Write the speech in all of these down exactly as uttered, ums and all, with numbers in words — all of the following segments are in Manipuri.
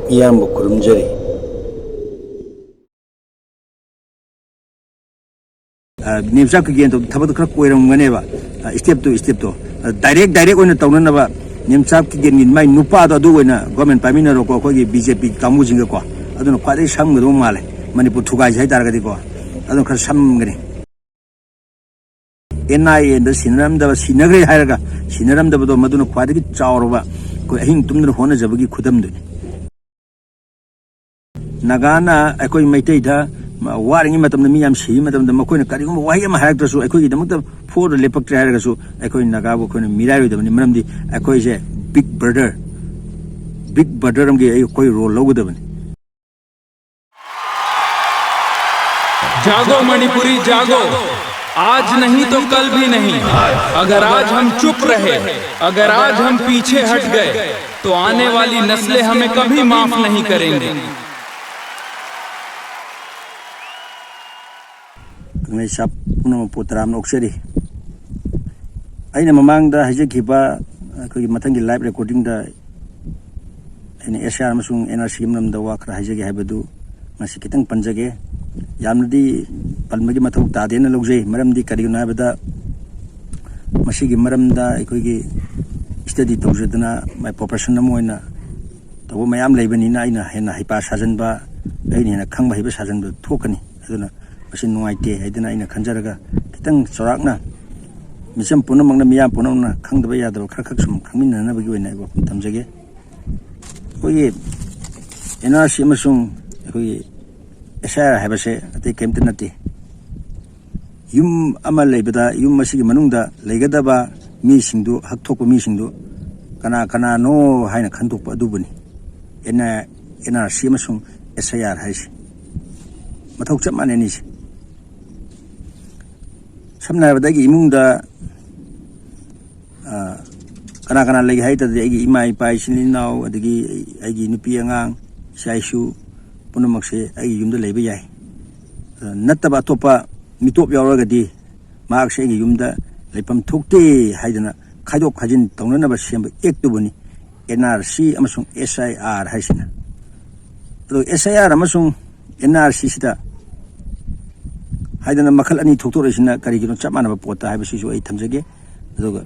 ꯏꯌꯥꯝꯕ ꯈꯨꯔꯨꯝꯖꯔꯤ꯫ ꯑ, ꯅꯦꯝꯆꯥꯛ ꯀꯤꯒꯦꯟꯗꯣ ꯊꯕꯛꯇꯣ ꯈꯔ ꯀꯣꯏꯔꯝꯒꯅꯦꯕ꯫ ꯑ, step ꯇꯨ step ꯇꯣ꯫ ꯑ, direct, direct ꯑꯣꯏꯅ ꯇꯧꯅꯅꯕ ꯅꯦꯝꯆꯥꯛ ꯀꯤꯒꯦꯟꯒꯤ ꯃꯥꯏ ꯅꯨꯄꯥꯗꯣ ꯑꯗꯨ ꯑꯣꯏꯅ government ꯄꯥꯏꯃꯤꯟꯅꯔꯣꯀꯣ, ꯑꯩꯈꯣꯏꯒꯤ B J P ꯀꯥꯡꯕꯨꯁꯤꯡꯒꯀꯣ꯫ ꯑꯗꯨꯅ ꯈ꯭ꯋꯥꯏꯗꯒꯤ ꯁꯝꯒꯗꯧꯕ ꯃꯥꯜꯂꯦ꯫ ꯃꯅꯤꯄꯨꯔ ꯊꯨꯒꯥꯏꯁꯦ ꯍꯥꯏꯇꯥꯔꯒꯗꯤꯀꯣ꯫ ꯑꯗꯨꯅ ꯈꯔ ꯁꯝꯒꯅꯤ꯫ N I A ꯗ ꯁꯤꯟꯅꯔꯝꯗꯕ, ꯁꯤꯟꯅꯈ꯭ꯔꯦ ꯍꯥꯏꯔꯒ ꯁꯤꯟꯅꯔꯝꯗꯕꯗꯣ, ꯃꯗꯨꯅ ꯈ꯭ꯋꯥꯏꯗꯒꯤ ꯆꯥꯎꯔꯕ ꯑꯩꯈꯣꯏ ꯑꯍꯤꯡ ꯇꯨꯝꯗꯅ ꯍꯣꯠꯅꯖꯕꯒꯤ ꯈꯨꯗꯝꯗꯨꯅꯤ꯫ ꯅꯥꯒꯥꯅ ꯑꯩꯈꯣꯏ ꯃꯩꯇꯩꯗ ꯋꯥꯔꯤꯉꯩ ꯃꯇꯝꯗ, ꯃꯤ ꯌꯥꯝ ꯁꯤꯔꯤ ꯃꯇꯝꯗ, ꯃꯈꯣꯏꯅ ꯀꯔꯤꯒꯨꯝꯕ ꯋꯥꯍꯩ ꯑꯃ ꯍꯥꯏꯔꯛꯇ꯭ꯔꯁꯨ, ꯑꯩꯈꯣꯏꯒꯤꯗꯃꯛꯇ ꯐꯣꯔꯗ ꯂꯦꯞꯄꯛꯇ꯭ꯔꯦ ꯍꯥꯏꯔꯒꯁꯨ, ꯑꯩꯈꯣꯏ ꯅꯥꯒꯥꯕꯨ ꯑꯩꯈꯣꯏꯅ ꯃꯤꯔꯥꯏꯔꯣꯏꯗꯕꯅꯤ꯫ ꯃꯔꯝꯗꯤ ꯑꯩꯈꯣꯏꯁꯦ big brother, big brother ꯑꯃꯒꯤ ꯑꯩꯈꯣꯏ role ꯂꯧꯒꯗꯕꯅꯤ꯫ जागो मणिपुरी, जागो। आज नहीं तो कल भी नहीं। अगर आज हम चुप रहे, अगर आज हम पीछे हट गए, तो आने वाली नस्लें हमें कभी माफ नहीं करेंगी। ꯀꯪꯂꯩꯁꯥ ꯄꯨꯝꯅꯃꯛꯄꯨ ꯇꯔꯥꯝꯅ ꯑꯣꯛꯆꯔꯤ꯫ ꯑꯩꯅ ꯃꯃꯥꯡꯗ ꯍꯥꯏꯖꯈꯤꯕ ꯑꯩꯈꯣꯏꯒꯤ ꯃꯊꯪꯒꯤ live recording ꯗ ꯑꯩꯅ S I R ꯑꯃꯁꯨꯡ N R C ꯒꯤ ꯃꯔꯝꯗ ꯋꯥ ꯈꯔ ꯍꯥꯏꯖꯒꯦ ꯍꯥꯏꯕꯗꯨ ꯉꯁꯤ ꯈꯤꯇꯪ ꯄꯟꯖꯒꯦ꯫ ꯌꯥꯝꯅꯗꯤ ꯄꯟꯕꯒꯤ ꯃꯊꯧ ꯇꯥꯗꯦꯅ ꯂꯧꯖꯩ꯫ ꯃꯔꯝꯗꯤ ꯀꯔꯤꯒꯤꯅꯣ ꯍꯥꯏꯕꯗ, ꯃꯁꯤꯒꯤ ꯃꯔꯝꯗ ꯑꯩꯈꯣꯏꯒꯤ study ꯇꯧꯖꯗꯅ, my profession ꯑꯃ ꯑꯣꯏꯅ ꯇꯧꯕ ꯃꯌꯥꯝ ꯂꯩꯕꯅꯤꯅ, ꯑꯩꯅ ꯍꯦꯟꯅ ꯍꯩꯄꯥ ꯁꯥꯖꯟꯕ, ꯑꯩꯅ ꯍꯦꯟꯅ ꯈꯪꯕ ꯍꯩꯕ ꯁꯥꯖꯟꯕ ꯊꯣꯛꯀꯅꯤ꯫ ꯑꯗꯨꯅ ꯃꯁꯤ ꯅꯨꯡꯉꯥꯏꯇꯦ ꯍꯥꯏꯗꯅ ꯑꯩꯅ ꯈꯟꯖꯔꯒ, ꯈꯤꯇꯪ ꯆꯥꯎꯔꯥꯛꯅ ꯃꯤꯆꯝ ꯄꯨꯝꯅꯃꯛꯅ, ꯃꯤꯌꯥꯝ ꯄꯨꯝꯅꯃꯛꯅ ꯈꯪꯗꯕ ꯌꯥꯗꯕ ꯈꯔ ꯈꯛ ꯁꯨꯝ ꯈꯪꯃꯤꯟꯅꯅꯕꯒꯤ ꯑꯣꯏꯅ ꯑꯩ ꯋꯥꯐꯝ ꯊꯝꯖꯒꯦ꯫ ꯑꯩꯈꯣꯏꯒꯤ N R C ꯑꯃꯁꯨꯡ ꯑꯩꯈꯣꯏꯒꯤ S I R ꯍꯥꯏꯕꯁꯦ ꯑꯇꯩ ꯀꯔꯤꯝꯇ ꯅꯠꯇꯦ꯫ ꯌꯨꯝ ꯑꯃ ꯂꯩꯕꯗ, ꯌꯨꯝ ꯑꯁꯤꯒꯤ ꯃꯅꯨꯡꯗ ꯂꯩꯒꯗꯕ ꯃꯤꯁꯤꯡꯗꯨ, ꯍꯛꯊꯣꯛꯄ ꯃꯤꯁꯤꯡꯗꯨ ꯀꯅꯥ ꯀꯅꯥꯅꯣ ꯍꯥꯏꯅ ꯈꯟꯗꯣꯛꯄ ꯑꯗꯨꯕꯨꯅꯤ N R C ꯑꯃꯁꯨꯡ S I R ꯍꯥꯏꯁꯦ꯫ ꯃꯊꯧ ꯆꯞ ꯃꯥꯟꯅꯩ ꯑꯅꯤꯁꯦ꯫ ꯁꯝꯅ ꯍꯥꯏꯔꯕꯗ, ꯑꯩꯒꯤ ꯏꯃꯨꯡꯗ, ꯑ, ꯀꯅꯥ ꯀꯅꯥ ꯂꯩꯒꯦ ꯍꯥꯏ ꯇꯥꯔꯗꯤ, ꯑꯩꯒꯤ ꯏꯃꯥ ꯏꯄꯥ, ꯏꯆꯤꯟ ꯏꯅꯥꯎ, ꯑꯗꯒꯤ ꯑꯩꯒꯤ ꯅꯨꯄꯤ ꯑꯉꯥꯡ, ꯏꯆꯥ ꯏꯁꯨ ꯄꯨꯝꯅꯃꯛꯁꯦ ꯑꯩꯒꯤ ꯌꯨꯝꯗ ꯂꯩꯕ ꯌꯥꯏ꯫ ꯑ, ꯅꯠꯇꯕ ꯑꯇꯣꯞꯄ ꯃꯤꯇꯣꯞ ꯌꯥꯎꯔꯒꯗꯤ, ꯃꯍꯥꯛꯁꯦ ꯑꯩꯒꯤ ꯌꯨꯝꯗ ꯂꯩꯐꯝ ꯊꯣꯛꯇꯦ ꯍꯥꯏꯗꯅ ꯈꯥꯏꯗꯣꯛ ꯈꯥꯏꯖꯤꯟ ꯇꯧꯅꯅꯕ ꯁꯦꯝꯕ ꯑꯦꯛꯇꯨꯕꯨꯅꯤ ꯑꯦꯟ ꯑꯥꯔ ꯁꯤ ꯑꯃꯁꯨꯡ ꯑꯦꯁ ꯑꯥꯏ ꯑꯥꯔ ꯍꯥꯏꯁꯤꯅ꯫ ꯑꯗꯣ ꯑꯦꯁ ꯑꯥꯏ ꯑꯥꯔ ꯑꯃꯁꯨꯡ ꯑꯦꯟ ꯑꯥꯔ ꯁꯤꯁꯤꯗ ꯍꯥꯏꯗꯅ ꯃꯈꯜ ꯑꯅꯤ ꯊꯣꯛꯇꯣꯔꯛꯏꯁꯤꯅ ꯀꯔꯤꯒꯤꯅꯣ ꯆꯞ ꯃꯥꯟꯅꯕ ꯄꯣꯠꯇ ꯍꯥꯏꯕꯁꯤꯁꯨ ꯑꯩ ꯊꯝꯖꯒꯦ꯫ ꯑꯗꯨꯒ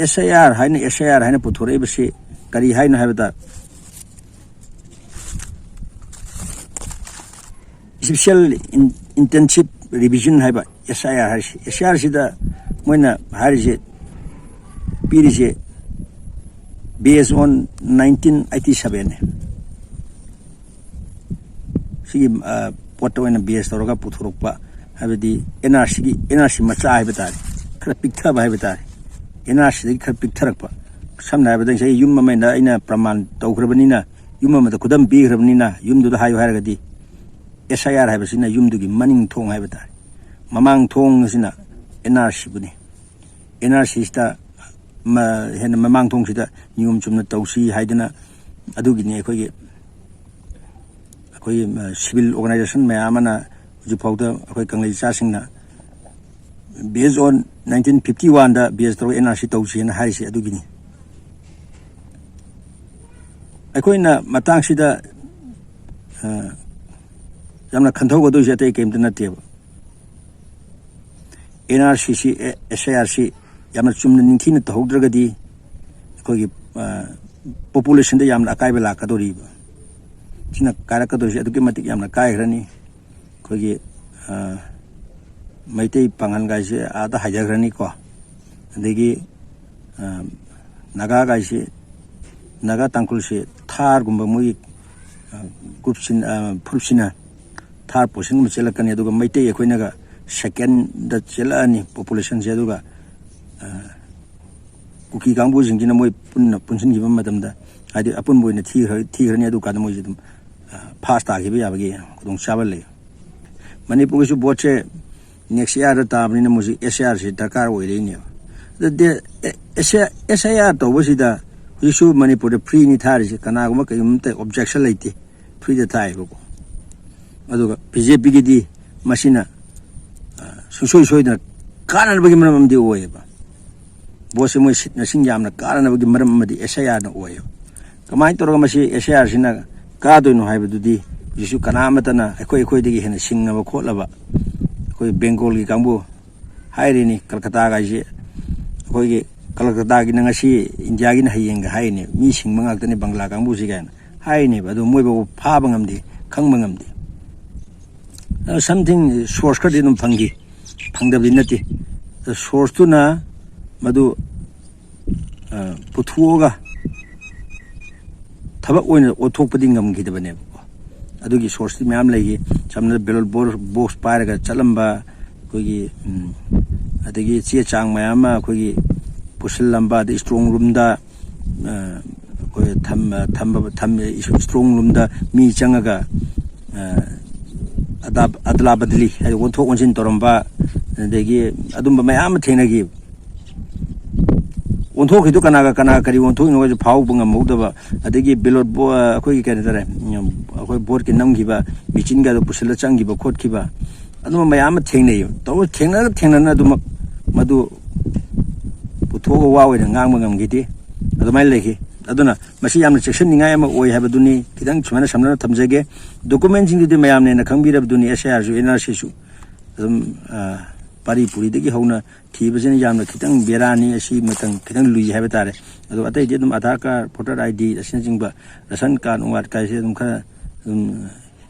ꯑꯦꯁ ꯑꯥꯏ ꯑꯥꯔ ꯍꯥꯏꯅ, ꯑꯦꯁ ꯑꯥꯏ ꯑꯥꯔ ꯍꯥꯏꯅ ꯄꯨꯊꯣꯔꯛꯏꯕꯁꯤ ꯀꯔꯤ ꯍꯥꯏꯅꯣ ꯍꯥꯏꯕꯗ, ꯏꯁꯄꯤꯁꯦꯜ ꯏꯟꯇꯦꯟꯁꯤꯞ ꯔꯤꯚꯤꯖꯟ ꯍꯥꯏꯕ ꯑꯦꯁ ꯑꯥꯏ ꯑꯥꯔ ꯍꯥꯏꯔꯤꯁꯤ, ꯑꯦꯁ ꯑꯥꯏ ꯑꯥꯔꯁꯤꯗ ꯃꯣꯏꯅ ꯍꯥꯏꯔꯤꯁꯦ, ꯄꯤꯔꯤꯁꯦ based on nineteen eighty seven ꯁꯤꯒꯤ ꯄꯣꯠꯇ ꯑꯣꯏꯅ ꯕꯦꯁ ꯇꯧꯔꯒ ꯄꯨꯊꯣꯔꯛꯄ, ꯍꯥꯏꯕꯗꯤ ꯑꯦꯟ ꯑꯥꯔ ꯁꯤꯒꯤ, ꯑꯦꯟ ꯑꯥꯔ ꯁꯤ ꯃꯆꯥ ꯍꯥꯏꯕ ꯇꯥꯔꯦ, ꯈꯔ ꯄꯤꯛꯊꯕ ꯍꯥꯏꯕ ꯇꯥꯔꯦ꯫ ꯑꯦꯟ ꯑꯥꯔ ꯁꯤꯗꯒꯤ ꯈꯔ ꯄꯤꯛꯊꯔꯛꯄ꯫ ꯁꯝꯅ ꯍꯥꯏꯔꯕꯗ ꯉꯁꯥꯏ ꯌꯨꯝ ꯑꯃ ꯑꯩꯅ, ꯑꯩꯅ ꯄ꯭ꯔꯃꯥꯟ ꯇꯧꯈ꯭ꯔꯕꯅꯤꯅ, ꯌꯨꯝ ꯑꯃꯗ ꯈꯨꯗꯝ ꯄꯤꯈ꯭ꯔꯕꯅꯤꯅ, ꯌꯨꯝꯗꯨꯗ ꯍꯥꯏꯌꯨ ꯍꯥꯏꯔꯒꯗꯤ, ꯑꯦꯁ ꯑꯥꯏ ꯑꯥꯔ ꯍꯥꯏꯕꯁꯤꯅ ꯌꯨꯝꯗꯨꯒꯤ ꯃꯅꯤꯡ ꯊꯣꯡ ꯍꯥꯏꯕ ꯇꯥꯔꯦ꯫ ꯃꯃꯥꯡ ꯊꯣꯡ ꯑꯁꯤꯅ ꯑꯦꯟ ꯑꯥꯔ ꯁꯤꯕꯨꯅꯤ꯫ ꯑꯦꯟ ꯑꯥꯔ ꯁꯤꯁꯤꯗ ꯍꯦꯟꯅ ꯃꯃꯥꯡ ꯊꯣꯡꯁꯤꯗ ꯅꯤꯌꯣꯝ ꯆꯨꯝꯅ ꯇꯧꯁꯤ ꯍꯥꯏꯗꯅ, ꯑꯗꯨꯒꯤꯅꯤ ꯑꯩꯈꯣꯏꯒꯤ, ꯑꯩꯈꯣꯏꯒꯤ ꯁꯤꯚꯤꯜ ꯑꯣꯔꯒꯅꯥꯏꯖꯦꯁꯟ ꯃꯌꯥꯝ ꯑꯃꯅ ꯍꯧꯖꯤꯛꯐꯥꯎꯗ ꯑꯩꯈꯣꯏ ꯀꯪꯂꯩ ꯏꯆꯥꯁꯤꯡꯅ based on nineteen fifty oneꯗ ꯕꯦꯁ ꯇꯧꯔꯒ ꯑꯦꯟ ꯑꯥꯔ ꯁꯤ ꯇꯧꯁꯤ ꯍꯥꯏꯅ ꯍꯥꯏꯔꯤꯁꯦ ꯑꯗꯨꯒꯤꯅꯤ꯫ ꯑꯩꯈꯣꯏꯅ ꯃꯇꯥꯡꯁꯤꯗ ꯌꯥꯝꯅ ꯈꯟꯊꯧꯒꯗꯣꯏꯁꯦ ꯑꯇꯩ ꯀꯔꯤꯝꯇ ꯅꯠꯇꯦꯕ꯫ ꯑꯦꯟ ꯑꯥꯔ ꯁꯤꯁꯤ, ꯑꯦꯁ ꯑꯥꯏ ꯑꯥꯔꯁꯤ ꯌꯥꯝꯅ ꯆꯨꯝꯅ ꯅꯤꯡꯊꯤꯅ ꯇꯧꯍꯧꯗ꯭ꯔꯒꯗꯤ ꯑꯩꯈꯣꯏꯒꯤ ꯄꯣꯄꯨꯂꯦꯁꯟꯗ ꯌꯥꯝꯅ ꯑꯀꯥꯏꯕ ꯂꯥꯛꯀꯗꯧꯔꯤꯕ꯫ ꯁꯤꯅ ꯀꯥꯏꯔꯛꯀꯗꯧꯔꯤꯁꯦ ꯑꯗꯨꯛꯀꯤ ꯃꯇꯤꯛ ꯌꯥꯝꯅ ꯀꯥꯏꯈ꯭ꯔꯅꯤ꯫ ꯑꯩꯈꯣꯏꯒꯤ ꯃꯩꯇꯩ ꯄꯥꯉꯜꯒꯥꯏꯁꯦ ꯑꯥꯗ ꯍꯥꯏꯊꯈ꯭ꯔꯅꯤꯀꯣ꯫ ꯑꯗꯒꯤ ꯅꯥꯒꯥꯒꯥꯏꯁꯤ, ꯅꯥꯒꯥ ꯇꯥꯡꯈꯨꯜꯁꯤ ꯊꯥꯔꯒꯨꯝꯕ ꯃꯣꯏꯒꯤ ꯒ꯭ꯔꯨꯞꯁꯤꯅ, ꯐꯨꯔꯨꯞꯁꯤꯅ ꯊꯥꯔ ꯄꯣꯁꯟꯒꯨꯝꯕ ꯆꯦꯜꯂꯛꯀꯅꯤ꯫ ꯑꯗꯨꯒ ꯃꯩꯇꯩ ꯑꯩꯈꯣꯏꯅꯒ ꯁꯦꯀꯦꯟꯗ ꯆꯦꯜꯂꯛꯑꯅꯤ ꯄꯣꯄꯨꯂꯦꯁꯟꯁꯦ꯫ ꯑꯗꯨꯒ ꯀꯨꯀꯤ ꯀꯥꯡꯕꯨꯁꯤꯡꯁꯤꯅ ꯃꯣꯏ ꯄꯨꯟꯅ ꯄꯨꯟꯁꯤꯟꯈꯤꯕ ꯃꯇꯝꯗ, ꯍꯥꯏꯗꯤ ꯑꯄꯨꯟꯕ ꯑꯣꯏꯅ ꯊꯤꯈ꯭ꯔ-, ꯊꯤꯈ꯭ꯔꯅꯤ꯫ ꯑꯗꯨꯀꯥꯟꯗ ꯃꯣꯏꯁꯦ ꯑꯗꯨꯝ ꯐꯥꯁ ꯇꯥꯈꯤꯕ ꯌꯥꯕꯒꯤ ꯈꯨꯗꯣꯡꯆꯥꯕ ꯂꯩ꯫ ꯃꯅꯤꯄꯨꯔꯒꯤꯁꯨ ꯚꯣꯠꯁꯦ ꯅꯦꯛꯁ ꯏꯌꯥꯔꯗ ꯇꯥꯕꯅꯤꯅ ꯃꯣꯏꯁꯤ ꯑꯦꯁ ꯑꯥꯔꯁꯤ ꯗꯔꯀꯥꯔ ꯑꯣꯏꯔꯛꯏꯅꯦꯕ꯫ ꯑꯗꯨ ꯑꯦꯁ ꯑꯥꯏ ꯑꯥꯔ ꯇꯧꯕꯁꯤꯗ ꯍꯧꯖꯤꯛꯁꯨ ꯃꯅꯤꯄꯨꯔꯗ ꯐ꯭ꯔꯤꯅꯤ ꯊꯥꯔꯤꯁꯦ, ꯀꯅꯥꯒꯨꯝꯕ ꯀꯩꯒꯨꯝꯕ ꯑꯣꯕꯖꯦꯛꯁꯟ ꯂꯩꯇꯦ, ꯐ꯭ꯔꯤꯗ ꯊꯥꯏꯌꯦꯕꯀꯣ꯫ ꯑꯗꯨꯒ ꯕꯤ ꯖꯦ ꯄꯤꯒꯤꯗꯤ ꯃꯁꯤꯅ, ꯑ, ꯁꯨꯡꯁꯣꯏ ꯁꯣꯏꯗꯅ ꯀꯥꯟꯅꯅꯕꯒꯤ ꯃꯔꯝ ꯑꯃꯗꯤ ꯑꯣꯏꯌꯦꯕ꯫ ꯚꯣꯠꯁꯦ ꯃꯣꯏ ꯁꯤꯠ ꯃꯁꯤꯡ ꯌꯥꯝꯅ ꯀꯥꯟꯅꯅꯕꯒꯤ ꯃꯔꯝ ꯑꯃꯗꯤ ꯑꯦꯁ ꯑꯥꯏ ꯑꯥꯔꯅ ꯑꯣꯏꯌꯦꯕ꯫ ꯀꯃꯥꯏꯅ ꯇꯧꯔꯒ ꯃꯁꯤ ꯑꯦꯁ ꯑꯥꯏ ꯑꯥꯔꯁꯤꯅ ꯀꯥꯗꯣꯏꯅꯣ ꯍꯥꯏꯕꯗꯨꯗꯤ ꯍꯧꯖꯤꯛꯁꯨ ꯀꯅꯥ ꯑꯃꯠꯇꯅ ꯑꯩꯈꯣꯏ, ꯑꯩꯈꯣꯏꯗꯒꯤ ꯍꯦꯟꯅ ꯁꯤꯡꯉꯕ ꯈꯣꯠꯂꯕ ꯑꯩꯈꯣꯏ ꯕꯦꯡꯒꯣꯜꯒꯤ ꯀꯥꯡꯕꯨ ꯍꯥꯏꯔꯤꯅꯤ, ꯀꯜꯀꯇꯥꯒꯥꯏꯁꯦ ꯑꯩꯈꯣꯏꯒꯤ ꯀꯜꯀꯇꯥꯒꯤꯅ ꯉꯁꯤ, ꯏꯟꯗꯤꯌꯥꯒꯤꯅ ꯍꯌꯦꯡꯒ ꯍꯥꯏꯔꯤꯅꯦ, ꯃꯤ ꯁꯤꯡꯕ ꯉꯥꯛꯇꯅꯤ ꯕꯪꯒ꯭ꯂꯥ ꯀꯥꯡꯕꯨꯁꯤ ꯀꯥꯏꯅ ꯍꯥꯏꯔꯤꯅꯦꯕ꯫ ꯑꯗꯨ ꯃꯣꯏꯐꯥꯎ ꯐꯥꯕ ꯉꯝꯗꯦ, ꯈꯪꯕ ꯉꯝꯗꯦ꯫ ꯑꯗꯨ something source ꯈꯔꯗꯤ ꯑꯗꯨꯝ ꯐꯪꯈꯤ, ꯐꯪꯗꯕꯗꯤ ꯅꯠꯇꯦ꯫ ꯑꯗꯨ source ꯇꯨꯅ ꯃꯗꯨ, ꯑ, ꯄꯨꯊꯣꯛꯑꯒ ꯊꯕꯛ ꯑꯣꯏꯅ ꯑꯣꯟꯊꯣꯛꯄꯗꯤ ꯉꯝꯈꯤꯗꯕꯅꯦꯕꯀꯣ꯫ ꯑꯗꯨꯒꯤ source ꯇꯤ ꯃꯌꯥꯝ ꯂꯩꯈꯤ꯫ ꯁꯝꯅ ballot bo-, box ꯄꯥꯏꯔꯒ ꯆꯠꯂꯝꯕ ꯑꯩꯈꯣꯏꯒꯤ, ꯎꯝ, ꯑꯗꯒꯤ ꯆꯦ ꯆꯥꯡ ꯃꯌꯥꯝ ꯑꯃ ꯑꯩꯈꯣꯏꯒꯤ ꯄꯨꯁꯤꯜꯂꯝꯕ, ꯑꯗꯩ strong room ꯗ, ꯑ, ꯑꯩꯈꯣꯏ ꯊꯝ-, ꯊꯝꯕ, ꯊꯝ-, strong room ꯗ ꯃꯤ ꯆꯪꯉꯒ, ꯑ, ꯑꯗꯥ-, ꯑꯗꯂꯥ ꯕꯗꯂꯤ ꯍꯥꯏꯗꯤ ꯑꯣꯟꯊꯣꯛ ꯑꯣꯟꯁꯤꯟ ꯇꯧꯔꯝꯕ, ꯑꯗꯒꯤ ꯑꯗꯨꯝꯕ ꯃꯌꯥꯝ ꯑꯃ ꯊꯦꯡꯅꯈꯤ꯫ ꯑꯣꯟꯊꯣꯛꯈꯤꯗꯨ ꯀꯅꯥꯒ ꯀꯅꯥ ꯀꯔꯤ ꯑꯣꯟꯊꯣꯛꯏꯅꯣ ꯍꯥꯏꯁꯨ ꯐꯥꯎꯕ ꯉꯝꯍꯧꯗꯕ, ꯑꯗꯒꯤ ballot bo-, ꯑꯩꯈꯣꯏꯒꯤ ꯀꯩ ꯍꯥꯏꯇꯥꯔꯦ, ꯎꯝ, ꯑꯩꯈꯣꯏ vote ꯀꯤ ꯅꯝꯈꯤꯕ ꯃꯦꯆꯤꯟꯒꯗꯣ ꯄꯨꯁꯤꯜꯂ ꯆꯪꯈꯤꯕ ꯈꯣꯠꯈꯤꯕ, ꯑꯗꯨꯝꯕ ꯃꯌꯥꯝ ꯑꯃ ꯊꯦꯡꯅꯩ꯫ ꯇꯧꯔ ꯊꯦꯡꯅꯔ ꯊꯦꯡꯅꯅ ꯑꯗꯨꯃꯛ ꯃꯗꯨ ꯄꯨꯊꯣꯛꯑꯒ ꯋꯥ ꯑꯣꯏꯅ ꯉꯥꯡꯕ ꯉꯝꯈꯤꯗꯦ꯫ ꯑꯗꯨꯃꯥꯏꯅ ꯂꯩꯈꯤ꯫ ꯑꯗꯨꯅ ꯃꯁꯤ ꯌꯥꯝꯅ ꯆꯦꯛꯁꯤꯟꯅꯤꯡꯉꯥꯏ ꯑꯃ ꯑꯣꯏ ꯍꯥꯏꯕꯗꯨꯅꯤ꯫ ꯈꯤꯇꯪ ꯁꯨꯃꯥꯏꯅ ꯁꯝꯂꯞꯅ ꯊꯝꯖꯒꯦ꯫ Document ꯁꯤꯡꯗꯨꯗꯤ ꯃꯌꯥꯝꯅ ꯍꯦꯟꯅ ꯈꯪꯕꯤꯔꯕꯗꯨꯅꯤ, ꯑꯦꯁ ꯑꯥꯏ ꯑꯥꯔꯁꯨ, ꯑꯦꯟ ꯑꯥꯔ ꯁꯤꯁꯨ꯫ ꯑꯗꯨꯝ, ꯑ, ꯄꯥꯔꯤ ꯄꯨꯔꯤꯗꯒꯤ ꯍꯧꯅ ꯊꯤꯕꯁꯤꯅ ꯌꯥꯝꯅ ꯈꯤꯇꯪ ꯕꯦꯔꯥꯅꯤ, ꯑꯁꯤ ꯃꯇꯝ ꯈꯤꯇꯪ ꯂꯨꯏ ꯍꯥꯏꯕ ꯇꯥꯔꯦ꯫ ꯑꯗꯣ ꯑꯇꯩꯗꯤ ꯑꯗꯨꯝ Aadhaar card, voter I D ꯑꯁꯤꯅꯆꯤꯡꯕ, ꯔꯦꯁꯟ ꯀꯥꯔꯗ ꯅꯨꯡ ꯀꯥꯔꯗ ꯀꯥꯏꯁꯦ ꯑꯗꯨꯝ ꯈꯔ ꯑꯗꯨꯝ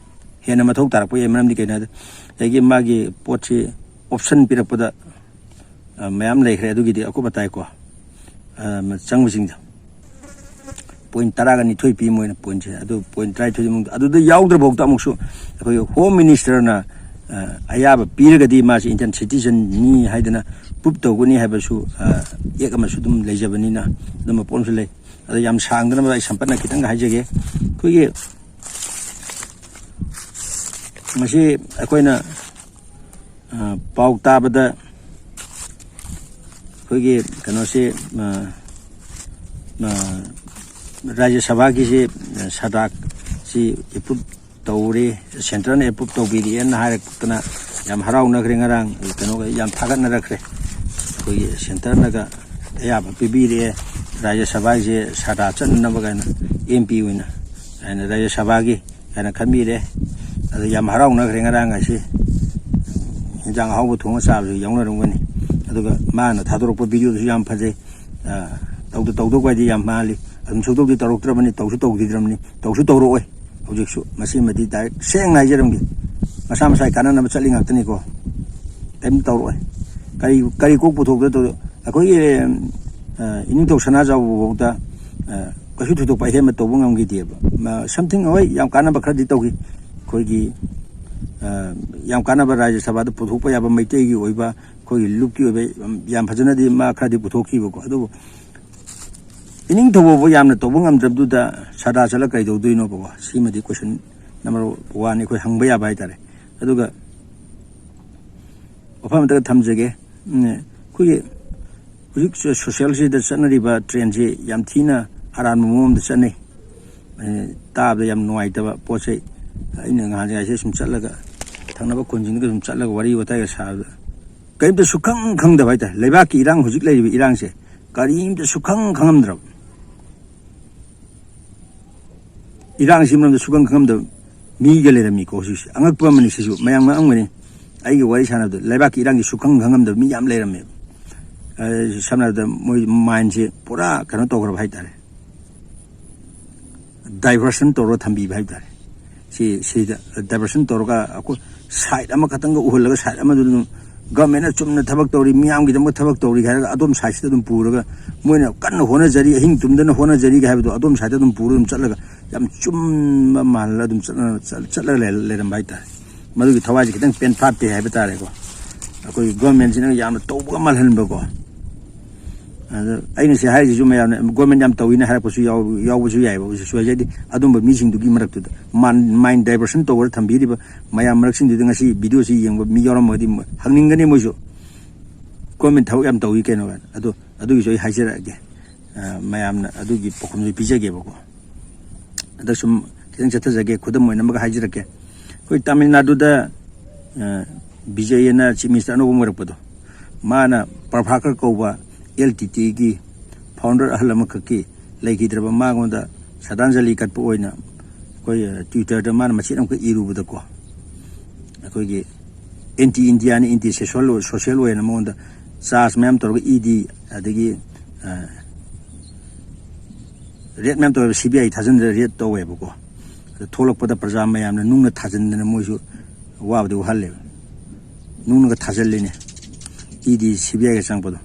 ꯍꯦꯟꯅ ꯃꯊꯧ ꯇꯥꯔꯛꯄ ꯌꯥꯏ꯫ ꯃꯔꯝꯗꯤ ꯀꯩꯅꯣ ꯍꯥꯏꯗ, ꯑꯗꯒꯤ ꯃꯥꯒꯤ ꯄꯣꯠꯁꯤ option ꯄꯤꯔꯛꯄꯗ, ꯑ, ꯃꯌꯥꯝ ꯂꯩꯈ꯭ꯔꯦ, ꯑꯗꯨꯒꯤꯗꯤ ꯑꯀꯨꯞ ꯑꯇꯥꯏꯀꯣ, ꯑ, ꯆꯪꯕꯁꯤꯡꯗꯣ꯫ Point ꯇꯔꯥꯒ ꯅꯤꯊꯣꯏ ꯄꯤ ꯃꯣꯏꯅ point ꯁꯦ꯫ ꯑꯗꯨ point ꯇꯔꯥꯅꯤꯊꯣꯏ ꯃꯅꯨꯡꯗ, ꯑꯗꯨꯗ ꯌꯥꯎꯗ꯭ꯔꯐꯥꯎꯗ ꯑꯃꯨꯛꯁꯨ ꯑꯩꯈꯣꯏꯒꯤ Home Minister ꯅ, ꯑ, ꯑꯌꯥꯕ ꯄꯤꯔꯒꯗꯤ ꯃꯥꯁꯤ Indian citizen ꯅꯤ ꯍꯥꯏꯗꯅ prove ꯇꯧꯒꯅꯤ ꯍꯥꯏꯕꯁꯨ, ꯑ, act ꯑꯃꯁꯨ ꯑꯗꯨꯝ ꯂꯩꯖꯕꯅꯤꯅ ꯑꯗꯨꯝꯕ ꯄꯣꯠ ꯑꯃꯁꯨ ꯂꯩ꯫ ꯑꯗ ꯌꯥꯝ ꯁꯥꯡꯗꯅꯕ ꯑꯩ ꯁꯝꯄꯠꯅ ꯈꯤꯇꯪ ꯍꯥꯏꯖꯒꯦ꯫ ꯑꯩꯈꯣꯏꯒꯤ ꯃꯁꯤ ꯑꯩꯈꯣꯏꯅ, ꯑ, ꯄꯥꯎ ꯇꯥꯕꯗ ꯑꯩꯈꯣꯏꯒꯤ ꯀꯩꯅꯣꯁꯤ, ꯑ, ꯑ, ꯔꯥꯖ꯭ꯌ ꯁꯚꯥꯒꯤꯁꯤ, ꯑ, ꯁꯗꯥꯛꯁꯤ approve ꯇꯧꯔꯦ, ꯁꯦꯟꯇꯔꯅ ꯑꯦꯄ꯭ꯔꯨꯞ ꯇꯧꯕꯤꯔꯛꯑꯦꯅ ꯍꯥꯏꯔꯛꯇꯅ ꯌꯥꯝ ꯍꯔꯥꯎꯅꯈ꯭ꯔꯦ꯫ ꯉꯔꯥꯡ ꯀꯩꯅꯣꯒ ꯌꯥꯝ ꯊꯥꯒꯠꯅꯔꯛꯈ꯭ꯔꯦ꯫ ꯑꯩꯈꯣꯏꯒꯤ ꯁꯦꯟꯇꯔꯅꯒ ꯑꯌꯥꯕ ꯄꯤꯕꯤꯔꯛꯑꯦ, ꯔꯥꯖ꯭ꯌ ꯁꯚꯥꯒꯤꯁꯦ ꯁꯥꯇ꯭ꯔ ꯆꯠꯅꯅꯕ ꯀꯥꯏꯅ, ꯑꯦꯝ ꯄꯤ ꯑꯣꯏꯅ ꯍꯥꯏꯅ ꯔꯥꯖ꯭ꯌ ꯁꯚꯥꯒꯤ ꯍꯥꯏꯅ ꯈꯟꯕꯤꯔꯦ꯫ ꯑꯗ ꯌꯥꯝ ꯍꯔꯥꯎꯅꯈ꯭ꯔꯦ ꯉꯔꯥꯡ ꯉꯁꯤ꯫ ꯍꯤꯟꯖꯥꯡ ꯑꯍꯥꯎꯕ ꯊꯣꯡꯉ ꯆꯥꯕꯁꯨ ꯌꯥꯎꯅꯔꯝꯒꯅꯤ꯫ ꯑꯗꯨꯒ ꯃꯥꯅ ꯊꯥꯗꯣꯔꯛꯄ ꯚꯤꯗꯤꯑꯣꯗꯨꯁꯨ ꯌꯥꯝ ꯐꯖꯩ꯫ ꯑ, ꯇꯧꯗ ꯇꯧꯗꯧꯕ ꯍꯥꯏꯗꯤ ꯌꯥꯝ ꯃꯥꯜꯂꯤ꯫ ꯑꯗꯨꯝ ꯁꯨꯛꯇꯧꯗꯤ ꯇꯧꯔꯛꯇ꯭ꯔꯕꯅꯤ, ꯇꯧꯁꯨ ꯇꯧꯈꯤꯗ꯭ꯔꯕꯅꯤ, ꯇꯧꯁꯨ ꯇꯧꯔꯛꯑꯣꯏ꯫ ꯍꯧꯖꯤꯛꯁꯨ ꯃꯁꯤꯃꯗꯤ ꯗꯥꯏꯔꯦꯛ ꯁꯦꯡꯅ ꯍꯥꯏꯖꯔꯝꯒꯦ꯫ ꯃꯁꯥ ꯃꯁꯥꯒꯤ ꯀꯥꯟꯅꯅꯕ ꯆꯠꯂꯤ ꯉꯥꯛꯇꯅꯤꯀꯣ꯫ ꯀꯔꯤꯝ ꯇꯧꯔꯛꯑꯣꯏ꯫ ꯀꯔꯤ, ꯀꯔꯤ ꯀꯣꯛ ꯄꯨꯊꯣꯛꯇ ꯇꯧ-, ꯑꯩꯈꯣꯏꯒꯤ, ꯑ, ꯏꯅꯤꯡꯊꯧ ꯁꯅꯥꯖꯥꯎꯕ ꯐꯥꯎꯗ, ꯑ, ꯀꯩꯁꯨ ꯊꯣꯏꯗꯣꯛꯄ ꯑꯍꯦꯟꯕ ꯇꯧꯕ ꯉꯝꯈꯤꯗꯦꯕ꯫ ꯃ-, something, ꯍꯣꯏ, ꯌꯥꯝ ꯀꯥꯟꯅꯕ ꯈꯔꯗꯤ ꯇꯧꯈꯤ꯫ ꯑꯩꯈꯣꯏꯒꯤ, ꯑ, ꯌꯥꯝ ꯀꯥꯟꯅꯕ ꯔꯥꯖ꯭ꯌ ꯁꯚꯥꯗ ꯄꯨꯊꯣꯛꯄ ꯌꯥꯕ ꯃꯩꯇꯩꯒꯤ ꯑꯣꯏꯕ, ꯑꯩꯈꯣꯏꯒꯤ ꯂꯨꯞꯀꯤ ꯑꯣꯏꯕ ꯌꯥꯝ, ꯌꯥꯝ ꯐꯖꯅꯗꯤ ꯃꯥ ꯈꯔꯗꯤ ꯄꯨꯊꯣꯛꯈꯤꯕꯀꯣ꯫ ꯑꯗꯨꯕꯨ ꯏꯅꯤꯡꯊꯧꯕꯕꯨ ꯌꯥꯝꯅ ꯇꯧꯕ ꯉꯝꯗ꯭ꯔꯕꯗꯨꯗ ꯁꯥꯗꯥ ꯆꯠꯂ ꯀꯩꯗꯧꯗꯣꯏꯅꯣꯕꯀꯣ? ꯁꯤꯃꯗꯤ question number one ꯑꯩꯈꯣꯏ ꯍꯪꯕ ꯌꯥꯕ ꯍꯥꯏꯇꯥꯔꯦ꯫ ꯑꯗꯨꯒ ꯋꯥꯐꯝ ꯑꯃꯇꯒ ꯊꯝꯖꯒꯦ꯫ ꯎꯝ, ꯑꯩꯈꯣꯏꯒꯤ ꯍꯧꯖꯤꯛ ꯁꯣ-, ꯁꯣꯁꯦꯜꯁꯤꯗ ꯆꯠꯅꯔꯤꯕ ꯇ꯭ꯔꯦꯟꯁꯤ ꯌꯥꯝ ꯊꯤꯅ ꯑꯔꯥꯟꯕ ꯃꯑꯣꯡ ꯑꯃꯗ ꯆꯠꯅꯩ꯫ ꯑꯦ, ꯇꯥꯕꯗ ꯌꯥꯝ ꯅꯨꯡꯉꯥꯏꯇꯕ ꯄꯣꯠ ꯆꯩ꯫ ꯑꯩꯅ ꯉꯍꯥꯟ ꯉꯥꯏꯁꯦ ꯁꯨꯝ ꯆꯠꯂꯒ, ꯊꯪꯅꯕ ꯈꯨꯟꯁꯤꯡꯗꯒ ꯁꯨꯝ ꯆꯠꯂꯒ ꯋꯥꯔꯤ ꯋꯥꯇꯥꯏꯒ ꯁꯥꯕꯗ, ꯀꯔꯤꯝꯇ ꯁꯨꯈꯪ ꯈꯪꯗꯕ ꯍꯥꯏꯇꯥꯔꯦ꯫ ꯂꯩꯕꯥꯛꯀꯤ ꯏꯔꯥꯡ, ꯍꯧꯖꯤꯛ ꯂꯩꯔꯤꯕ ꯏꯔꯥꯡꯁꯦ ꯀꯔꯤꯝꯇ ꯁꯨꯈꯪ ꯈꯪꯉꯝꯗ꯭ꯔꯕ, ꯏꯔꯥꯡꯁꯤ ꯃꯔꯝꯗ ꯁꯨꯈꯪ ꯈꯪꯉꯝꯗꯕ ꯃꯤꯒ ꯂꯩꯔꯝꯃꯤꯀꯣ꯫ ꯍꯧꯖꯤꯛꯁꯦ ꯑꯉꯛꯄ ꯑꯃꯅꯤ꯫ ꯁꯤꯁꯨ ꯃꯌꯥꯝ ꯉꯛꯑꯝꯒꯅꯤ꯫ ꯑꯩꯒ ꯋꯥꯔꯤ ꯁꯥꯟꯅꯕꯗ ꯂꯩꯕꯥꯛꯀꯤ ꯏꯔꯥꯡꯒꯤ ꯁꯨꯈꯪ ꯈꯪꯉꯝꯗꯕ ꯃꯤ ꯌꯥꯝ ꯂꯩꯔꯝꯃꯦꯕ꯫ ꯑ, ꯁꯝꯅ ꯍꯥꯏꯔꯕꯗ ꯃꯣꯏ ꯃꯥꯏꯟꯁꯦ ꯄꯨꯔꯥ ꯀꯩꯅꯣ ꯇꯧꯈ꯭ꯔꯕ ꯍꯥꯏꯇꯥꯔꯦ, ꯗꯥꯏꯚꯔꯁꯟ ꯇꯧꯔꯒ ꯊꯝꯕꯤꯕ ꯍꯥꯏꯇꯥꯔꯦ꯫ ꯁꯤ, ꯁꯤꯗ ꯗꯥꯏꯚꯔꯁꯟ ꯇꯧꯔꯒ ꯑꯩꯈꯣꯏ ꯁꯥꯏꯠ ꯑꯃꯈꯛꯇꯪꯒ ꯎꯍꯜꯂꯒ ꯁꯥꯏꯠ ꯑꯃꯗꯨꯗ ꯑꯗꯨꯝ ꯒꯚꯔꯟꯃꯦꯟꯅ ꯆꯨꯝꯅ ꯊꯕꯛ ꯇꯧꯔꯤ, ꯃꯤꯌꯥꯝꯒꯤꯗꯃꯛ ꯊꯕꯛ ꯇꯧꯔꯤ ꯍꯥꯏꯔꯒ ꯑꯗꯣꯝ ꯁꯥꯏꯠꯁꯤꯗ ꯑꯗꯨꯝ ꯄꯨꯔꯒ, ꯃꯣꯏꯅ ꯀꯟꯅ ꯍꯣꯠꯅꯖꯔꯤ, ꯑꯍꯤꯡ ꯇꯨꯝꯗꯅ ꯍꯣꯠꯅꯖꯔꯤꯒ ꯍꯥꯏꯕꯗꯣ ꯑꯗꯣꯝ ꯁꯥꯏꯠꯇ ꯑꯗꯨꯝ ꯄꯨꯔꯒ ꯑꯗꯨꯝ ꯆꯠꯂꯒ ꯌꯥꯝ ꯆꯨꯝꯕ ꯃꯥꯜꯂꯒ ꯑꯗꯨꯝ ꯆꯠꯅ-, ꯆꯠ-, ꯆꯠꯂꯒ ꯂꯩ-, ꯂꯩꯔꯝꯕ ꯍꯥꯏꯇꯥꯔꯦ꯫ ꯃꯗꯨꯒꯤ ꯊꯋꯥꯏꯁꯦ ꯈꯤꯇꯪ ꯄꯦꯟ ꯐꯥꯠꯇꯦ ꯍꯥꯏꯕ ꯇꯥꯔꯦꯀꯣ꯫ ꯑꯩꯈꯣꯏꯒꯤ ꯒꯣꯔꯃꯦꯟꯁꯤꯅ ꯌꯥꯝꯅ ꯇꯧꯕꯒ ꯃꯥꯜꯍꯟꯕꯀꯣ꯫ ꯑꯗ ꯑꯩꯅ ꯁꯤ ꯍꯥꯏꯔꯤꯁꯤꯁꯨ ꯃꯌꯥꯝꯅ ꯒꯣꯔꯃꯦꯟ ꯌꯥꯝ ꯇꯧꯋꯤꯅ ꯍꯥꯏꯔꯛꯄꯁꯨ ꯌꯥꯎ-, ꯌꯥꯎꯕꯁꯨ ꯌꯥꯏꯑꯕ꯫ ꯍꯧꯖꯤꯛꯁꯨ ꯍꯥꯏꯗꯤ ꯑꯗꯨꯝꯕ ꯃꯤꯁꯤꯡꯗꯨꯒꯤ ꯃꯔꯛꯇꯨꯗ ꯃꯥꯟ-, ꯃꯥꯏꯟ ꯗꯥꯏꯚꯔꯁꯟ ꯇꯧꯔꯒ ꯊꯝꯕꯤꯔꯤꯕ ꯃꯌꯥꯝ ꯃꯔꯛꯁꯤꯡꯗꯨꯗ ꯉꯁꯤ ꯚꯤꯗꯤꯑꯣꯁꯤ ꯌꯦꯡꯕ ꯃꯤ ꯌꯥꯎꯔꯝꯃꯒꯗꯤ ꯃ-, ꯍꯪꯅꯤꯡꯒꯅꯤ ꯃꯣꯏꯁꯨ, "ꯒꯣꯔꯃꯦꯟ ꯊꯕꯛ ꯌꯥꯝ ꯇꯧꯏ ꯀꯩꯅꯣ?" ꯍꯥꯏꯅ꯫ ꯑꯗꯣ ꯑꯗꯨꯒꯤꯁꯨ ꯑꯩ ꯍꯥꯏꯖꯔꯛꯑꯒꯦ꯫ ꯑ, ꯃꯌꯥꯝꯅ ꯑꯗꯨꯒꯤ ꯄꯥꯎꯈꯨꯝꯁꯨ ꯄꯤꯖꯒꯦꯕꯀꯣ꯫ ꯍꯟꯗꯛ ꯁꯨꯝ ꯈꯤꯇꯪ ꯆꯠꯊꯖꯒꯦ, ꯈꯨꯗꯝ ꯑꯣꯏꯅ ꯑꯃꯒ ꯍꯥꯏꯖꯔꯛꯀꯦ꯫ ꯑꯩꯈꯣꯏ ꯇꯥꯃꯤꯜ ꯅꯥꯗꯨꯗ, ꯑ, ꯕꯤꯖꯌꯅ ꯆꯤꯐ ꯃꯤꯅꯤꯁꯇꯔ ꯑꯅꯧꯕ ꯑꯃ ꯑꯣꯏꯔꯛꯄꯗꯣ, ꯃꯥꯅ ꯄ꯭ꯔꯚꯥꯀꯔ ꯀꯧꯕ ꯑꯦꯜ ꯇꯤ ꯇꯤꯒꯤ ꯐꯥꯎꯟꯗꯔ ꯑꯍꯜ ꯑꯃꯈꯛꯀꯤ ꯂꯩꯈꯤꯗ꯭ꯔꯕ ꯃꯉꯣꯟꯗ ꯁ꯭ꯔꯗꯥꯟꯖꯂꯤ ꯀꯠꯄ ꯑꯣꯏꯅ ꯑꯩꯈꯣꯏ, ꯑ, ꯇ꯭ꯋꯤꯇꯔꯗ ꯃꯥꯅ ꯃꯆꯦꯠ ꯑꯃꯈꯛ ꯏꯔꯨꯕꯗꯀꯣ, ꯑꯩꯈꯣꯏꯒꯤ ꯑꯦꯟꯇꯤ ꯏꯟꯗꯤꯌꯥꯅꯤ, ꯑꯦꯟꯇꯤ ꯁꯣꯁꯦꯜ, ꯁꯣꯁꯦꯜ ꯑꯣꯏꯅ ꯃꯉꯣꯟꯗ ꯆꯥꯔꯖ ꯃꯌꯥꯝ ꯇꯧꯔꯒ ꯏ ꯗꯤ, ꯑꯗꯒꯤ, ꯑ, ꯔꯦꯠ ꯃꯌꯥꯝ ꯇꯧꯋꯦꯕ, ꯁꯤ ꯕꯤ ꯑꯥꯏ ꯊꯥꯖꯤꯟꯗꯅ ꯔꯦꯠ ꯇꯧꯋꯦꯕꯀꯣ꯫ ꯑꯗ ꯊꯣꯛꯂꯛꯄꯗ ꯄ꯭ꯔꯖꯥ ꯃꯌꯥꯝꯅ ꯅꯨꯡꯅ ꯊꯥꯖꯤꯟꯗꯅ ꯃꯣꯏꯁꯨ ꯋꯥꯕꯗꯤ ꯋꯥꯍꯜꯂꯦꯕ꯫ ꯅꯨꯡꯅꯒ ꯊꯥꯖꯤꯜꯂꯤꯅꯦ, ꯏ ꯗꯤ ꯁꯤ ꯕꯤ ꯑꯥꯏꯒ ꯆꯪꯉꯛꯄꯗꯣ,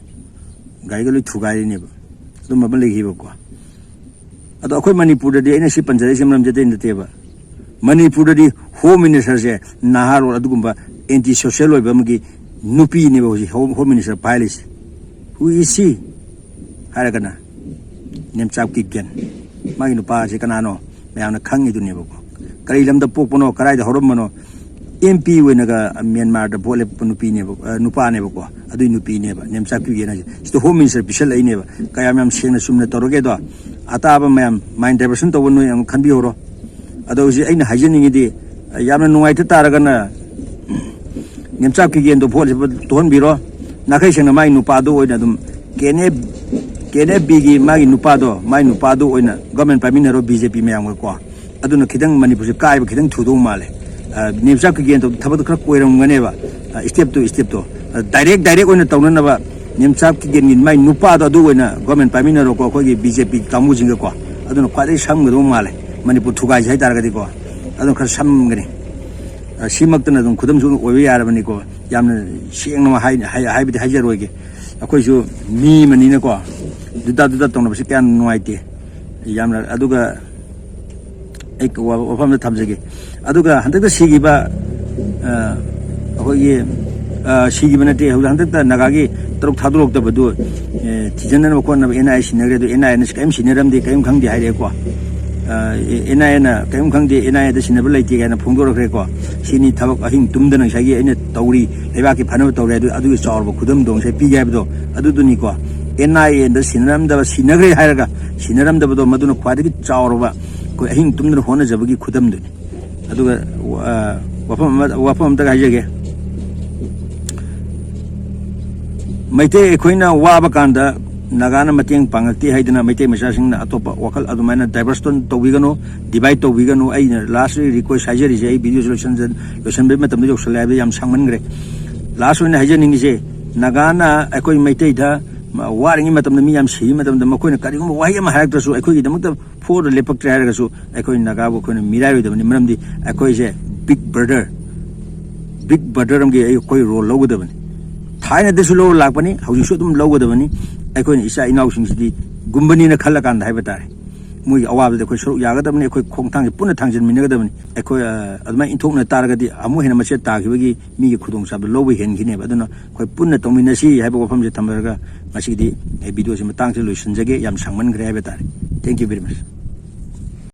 ꯒꯥꯔꯤꯒ ꯂꯣꯏ ꯊꯨꯒꯥꯏꯔꯤꯅꯦꯕ꯫ ꯑꯗꯨꯝꯕ ꯑꯃ ꯂꯩꯈꯤꯕꯀꯣ꯫ ꯑꯗꯣ ꯑꯩꯈꯣꯏ ꯃꯅꯤꯄꯨꯔꯗꯗꯤ, ꯑꯩꯅ ꯁꯤ ꯄꯟꯖꯔꯛꯏꯁꯦ ꯃꯔꯝ ꯆꯠꯇꯦ ꯅꯠꯇꯦꯕ, ꯃꯅꯤꯄꯨꯔꯗꯗꯤ ꯍꯣꯝ ꯃꯤꯅꯤꯁꯇꯔꯁꯦ ꯅꯍꯥꯔꯣꯜ ꯑꯗꯨꯒꯨꯝꯕ ꯑꯦꯟꯇꯤ ꯁꯣꯁꯦꯜ ꯑꯣꯏꯕ ꯑꯃꯒꯤ ꯅꯨꯄꯤꯅꯦꯕ ꯍꯧꯖꯤꯛ ꯍꯣꯝ, ꯍꯣꯝ ꯃꯤꯅꯤꯁꯇꯔ ꯄꯥꯏꯔꯤꯁꯦ꯫ Who is she? ꯍꯥꯏꯔꯒꯅ ꯅꯦꯝꯆꯥꯞ ꯀꯤꯞꯒꯦꯟ꯫ ꯃꯥꯒꯤ ꯅꯨꯄꯥꯁꯦ ꯀꯅꯥꯅꯣ? ꯃꯌꯥꯝꯅ ꯈꯪꯉꯤꯗꯨꯅꯦꯕꯀꯣ꯫ ꯀꯔꯤ ꯂꯝꯗ ꯄꯣꯛꯄꯅꯣ, ꯀꯗꯥꯏꯗ ꯍꯧꯔꯝꯕꯅꯣ? ꯑꯦꯝ ꯄꯤ ꯑꯣꯏꯅꯒ ꯃ꯭ꯌꯥꯟꯃꯥꯔꯗ ꯚꯣꯠ ꯂꯦꯞꯄ ꯅꯨꯄꯤꯅꯦꯕ, ꯑ, ꯅꯨꯄꯥꯅꯦꯕꯀꯣ꯫ ꯑꯗꯨꯏ ꯅꯨꯄꯤꯅꯦꯕ ꯅꯦꯝꯆꯥꯞ ꯀꯤꯞꯒꯦꯟ ꯍꯥꯏꯁꯦ꯫ ꯁꯤꯗ ꯍꯣꯝ ꯃꯤꯅꯤꯁꯇꯔ ꯄꯤꯁꯜꯂꯛꯏꯅꯦꯕ꯫ ꯀꯌꯥꯝ ꯌꯥꯝ ꯁꯦꯡꯅ ꯆꯨꯝꯅ ꯇꯧꯔꯒꯦꯗꯣ, ꯑꯇꯥꯕ ꯃꯌꯥꯝ ꯃꯥꯏꯟ ꯗꯥꯏꯚꯔꯁꯟ ꯇꯧꯕ ꯅꯣꯏ ꯑꯃꯨꯛ ꯈꯟꯕꯤꯍꯧꯔꯣ꯫ ꯑꯗꯣ ꯍꯧꯖꯤꯛ ꯑꯩꯅ ꯍꯥꯏꯖꯅꯤꯡꯉꯤꯗꯤ, ꯌꯥꯝꯅ ꯅꯨꯡꯉꯥꯏꯇ ꯇꯥꯔꯒꯅ, ꯅꯦꯝꯆꯥꯞ ꯀꯤꯞꯒꯦꯟꯗꯣ ꯚꯣꯠ ꯂꯦꯞꯄ ꯇꯣꯛꯍꯟꯕꯤꯔꯣ꯫ ꯅꯥꯈꯩ ꯁꯦꯡꯅ ꯃꯥꯒꯤ ꯅꯨꯄꯥꯗꯣ ꯑꯣꯏꯅ ꯑꯗꯨꯝ, K N F, K N F ꯕꯤꯒꯤ ꯃꯥꯒꯤ ꯅꯨꯄꯥꯗꯣ, ꯃꯥꯒꯤ ꯅꯨꯄꯥꯗꯣ ꯑꯣꯏꯅ ꯒꯣꯔꯃꯦꯟ ꯄꯥꯏꯃꯤꯟꯅꯔꯣ ꯕꯤ ꯖꯦ ꯄꯤ ꯃꯌꯥꯝꯒꯀꯣ꯫ ꯑꯗꯨꯅ ꯈꯤꯇꯪ ꯃꯅꯤꯄꯨꯔꯁꯦ ꯀꯥꯏꯕ ꯈꯤꯇꯪ ꯊꯨꯗꯧ ꯃꯥꯜꯂꯦ꯫ ꯑ, ꯅꯦꯝꯆꯥꯞ ꯀꯤꯞꯒꯦꯟꯗꯣ ꯊꯕꯛꯇꯣ ꯈꯔ ꯀꯣꯏꯔꯝꯒꯅꯦꯕ, ꯑ, ꯁ꯭ꯇꯦꯞꯇꯨ, ꯁ꯭ꯇꯦꯞꯇꯣ꯫ ꯑ, ꯗꯥꯏꯔꯦꯛ, ꯗꯥꯏꯔꯦꯛ ꯑꯣꯏꯅ ꯇꯧꯅꯅꯕ ꯅꯦꯝꯆꯥꯞ ꯀꯤꯞꯒꯦꯟꯒꯤ ꯃꯥꯏ ꯅꯨꯄꯥꯗꯣ ꯑꯗꯨ ꯑꯣꯏꯅ ꯒꯣꯔꯃꯦꯟ ꯄꯥꯏꯃꯤꯟꯅꯔꯣꯀꯣ, ꯑꯩꯈꯣꯏꯒꯤ ꯕꯤ ꯖꯦ ꯄꯤ ꯀꯥꯡꯕꯨꯁꯤꯡꯒꯀꯣ꯫ ꯑꯗꯨꯅ ꯈ꯭ꯋꯥꯏꯗꯒꯤ ꯁꯝꯒꯗꯧ ꯃꯥꯜꯂꯦ, ꯃꯅꯤꯄꯨꯔ ꯊꯨꯒꯥꯏꯁꯦ ꯍꯥꯏꯇꯥꯔꯒꯗꯤꯀꯣ꯫ ꯑꯗꯨꯅ ꯈꯔ ꯁꯝꯒꯅꯤ꯫ ꯑ, ꯁꯤꯃꯛꯇꯅ ꯑꯗꯨꯝ ꯈꯨꯗꯝꯁꯨ ꯑꯣꯏꯕ ꯌꯥꯔꯕꯅꯤꯀꯣ꯫ ꯌꯥꯝꯅ ꯁꯦꯡꯅ ꯍꯥꯏ-, ꯍꯥꯏ-, ꯍꯥꯏꯕꯗꯤ ꯍꯥꯏꯖꯔꯣꯏꯒꯦ꯫ ꯑꯩꯈꯣꯏꯁꯨ ꯃꯤ ꯑꯃꯅꯤꯅꯀꯣ, ꯗꯨꯗꯥ ꯗꯨꯗꯥ ꯇꯧꯅꯕꯁꯤ ꯀꯌꯥꯝ ꯅꯨꯡꯉꯥꯏꯇꯦ꯫ ꯌꯥꯝꯅ, ꯑꯗꯨꯒ ꯑꯩ ꯋꯥ-, ꯋꯥꯐꯝꯗ ꯊꯝꯖꯒꯦ꯫ ꯑꯗꯨꯒ ꯍꯟꯗꯛꯇ ꯁꯤꯈꯤꯕ, ꯑ, ꯑꯩꯈꯣꯏꯒꯤ, ꯑ, ꯁꯤꯈꯤꯕ ꯅꯠꯇꯦ, ꯍꯧꯖꯤꯛ ꯍꯟꯗꯛꯇ ꯅꯥꯒꯥꯒꯤ ꯇꯔꯨꯛ ꯊꯥꯗꯣꯔꯛꯇꯕꯗꯨ, ꯑꯦ, ꯊꯤꯖꯤꯟꯅꯕ ꯈꯣꯠꯅꯕ ꯑꯦꯟ ꯑꯥꯏ ꯑꯦ ꯁꯤꯟꯅꯈ꯭ꯔꯦ꯫ ꯑꯗꯨ ꯑꯦꯟ ꯑꯥꯏ ꯑꯦꯅ ꯀꯔꯤꯝ ꯁꯤꯟꯅꯔꯝꯗꯦ, ꯀꯔꯤꯝ ꯈꯪꯗꯦ ꯍꯥꯏꯔꯛꯑꯦꯀꯣ꯫ ꯑ, ꯑꯦꯟ ꯑꯥꯏ ꯑꯦꯅ ꯀꯔꯤꯝ ꯈꯪꯗꯦ, ꯑꯦꯟ ꯑꯥꯏ ꯑꯦꯗ ꯁꯤꯟꯅꯕ ꯂꯩꯇꯦ ꯀꯥꯏꯅ ꯐꯣꯡꯗꯣꯔꯛꯈ꯭ꯔꯦꯀꯣ꯫ ꯁꯤꯅꯤ ꯊꯕꯛ ꯑꯍꯤꯡ ꯇꯨꯝꯗꯅ ꯉꯁꯥꯏꯒꯤ ꯑꯩꯅ ꯇꯧꯔꯤ, ꯂꯩꯕꯥꯛꯀꯤ ꯐꯅꯕ ꯇꯧꯔꯦ, ꯑꯗꯨ, ꯑꯗꯨꯒꯤ ꯆꯥꯎꯔꯕ ꯈꯨꯗꯝꯗꯣ ꯉꯁꯥꯏ ꯄꯤꯒꯦ ꯍꯥꯏꯕꯗꯣ ꯑꯗꯨꯗꯨꯅꯤꯀꯣ꯫ ꯑꯦꯟ ꯑꯥꯏ ꯑꯦꯗ ꯁꯤꯟꯅꯔꯝꯗꯕ, ꯁꯤꯟꯅꯈ꯭ꯔꯦ ꯍꯥꯏꯔꯒ ꯁꯤꯟꯅꯔꯝꯗꯕꯗꯣ, ꯃꯗꯨꯅ ꯈ꯭ꯋꯥꯏꯗꯒꯤ ꯆꯥꯎꯔꯕ ꯑꯩꯈꯣꯏ ꯑꯍꯤꯡ ꯇꯨꯝꯗꯅ ꯍꯣꯠꯅꯖꯕꯒꯤ ꯈꯨꯗꯝꯗꯨꯅꯤ꯫ ꯑꯗꯨꯒ, ꯑ, ꯋꯥꯐꯝ ꯑꯃ, ꯋꯥꯐꯝ ꯑꯝꯇꯒ ꯍꯥꯏꯖꯒꯦ꯫ ꯃꯩꯇꯩ ꯑꯩꯈꯣꯏꯅ ꯋꯥꯕ ꯀꯥꯟꯗ ꯅꯥꯒꯥꯅ ꯃꯇꯦꯡ ꯄꯥꯡꯉꯛꯇꯦ ꯍꯥꯏꯗꯅ ꯃꯩꯇꯩ ꯃꯆꯥꯁꯤꯡꯅ ꯑꯇꯣꯞꯄ ꯋꯥꯈꯜ ꯑꯗꯨꯃꯥꯏꯅ divert ꯇꯧꯕꯤꯒꯅꯨ, divide ꯇꯧꯕꯤꯒꯅꯨ꯫ ꯑꯩꯅ lastly request ꯍꯥꯏꯖꯔꯤꯁꯦ, ꯑꯩ video ꯁꯦ ꯂꯣꯏꯁꯤꯟꯖ-, ꯂꯣꯏꯁꯤꯟꯕꯒꯤ ꯃꯇꯝꯗ ꯌꯧꯁꯜꯂꯛꯑꯦ ꯍꯥꯏꯕꯗꯤ ꯌꯥꯝ ꯁꯥꯡꯃꯟꯈ꯭ꯔꯦ꯫ Last ꯑꯣꯏꯅ ꯍꯥꯏꯖꯅꯤꯡꯉꯤꯁꯦ, ꯅꯥꯒꯥꯅ ꯑꯩꯈꯣꯏ ꯃꯩꯇꯩꯗ ꯋꯥꯔꯤꯉꯩ ꯃꯇꯝꯗ, ꯃꯤ ꯌꯥꯝ ꯁꯤꯔꯤ ꯃꯇꯝꯗ ꯃꯈꯣꯏꯅ ꯀꯔꯤꯒꯨꯝꯕ ꯋꯥꯍꯩ ꯑꯃ ꯍꯥꯏꯔꯛꯇ꯭ꯔꯁꯨ, ꯑꯩꯈꯣꯏꯒꯤꯗꯃꯛꯇ forward ꯂꯦꯞꯄꯛꯇ꯭ꯔꯦ ꯍꯥꯏꯔꯒꯁꯨ, ꯑꯩꯈꯣꯏ ꯅꯥꯒꯥꯕꯨ ꯑꯩꯈꯣꯏꯅ ꯃꯤꯔꯥꯏꯔꯣꯏꯗꯕꯅꯤ꯫ ꯃꯔꯝꯗꯤ ꯑꯩꯈꯣꯏꯁꯦ big brother, big brother ꯑꯃꯒꯤ ꯑꯩꯈꯣꯏ role ꯂꯧꯒꯗꯕꯅꯤ꯫ ꯊꯥꯏꯅꯗꯁꯨ ꯂꯧꯔ ꯂꯥꯛꯄꯅꯤ, ꯍꯧꯖꯤꯛꯁꯨ ꯑꯗꯨꯝ ꯂꯧꯒꯗꯕꯅꯤ꯫ ꯑꯩꯈꯣꯏꯅ ꯏꯆꯥ ꯏꯅꯥꯎꯁꯤꯡꯁꯤꯗꯤ ꯒꯨꯝꯕꯅꯤꯅ ꯈꯜꯂꯀꯥꯟꯗ ꯍꯥꯏꯕ ꯇꯥꯔꯦ, ꯃꯣꯏꯒꯤ ꯑꯋꯥꯕꯗ ꯑꯩꯈꯣꯏ ꯁꯔꯨꯛ ꯌꯥꯒꯗꯕꯅꯤ, ꯑꯩꯈꯣꯏ ꯈꯣꯡꯊꯥꯡꯁꯦ ꯄꯨꯟꯅ ꯊꯥꯡꯖꯤꯟꯃꯤꯟꯅꯒꯗꯕꯅꯤ꯫ ꯑꯩꯈꯣꯏ, ꯑ, ꯑꯗꯨꯃꯥꯏꯅ ꯏꯟꯊꯣꯛꯅ ꯇꯥꯔꯒꯗꯤ ꯑꯃꯨꯛ ꯍꯦꯟꯅ ꯃꯆꯦꯠ ꯇꯥꯈꯤꯕꯒꯤ ꯃꯤꯒꯤ ꯈꯨꯗꯣꯡꯆꯥꯕ ꯂꯧꯕ ꯍꯦꯟꯈꯤꯅꯦꯕ꯫ ꯑꯗꯨꯅ ꯑꯩꯈꯣꯏ ꯄꯨꯟꯅ ꯇꯧꯃꯤꯟꯅꯁꯤ ꯍꯥꯏꯕ ꯋꯥꯐꯝꯁꯦ ꯊꯝꯖꯔꯒ ꯉꯁꯤꯒꯤꯗꯤ ꯑꯩ video ꯁꯤ ꯃꯇꯥꯡꯁꯤꯗ ꯂꯣꯏꯁꯤꯟꯖꯒꯦ꯫ ꯌꯥꯝ ꯁꯥꯡꯃꯟꯈ꯭ꯔꯦ ꯍꯥꯏꯕ ꯇꯥꯔꯦ꯫ Thank you very much꯫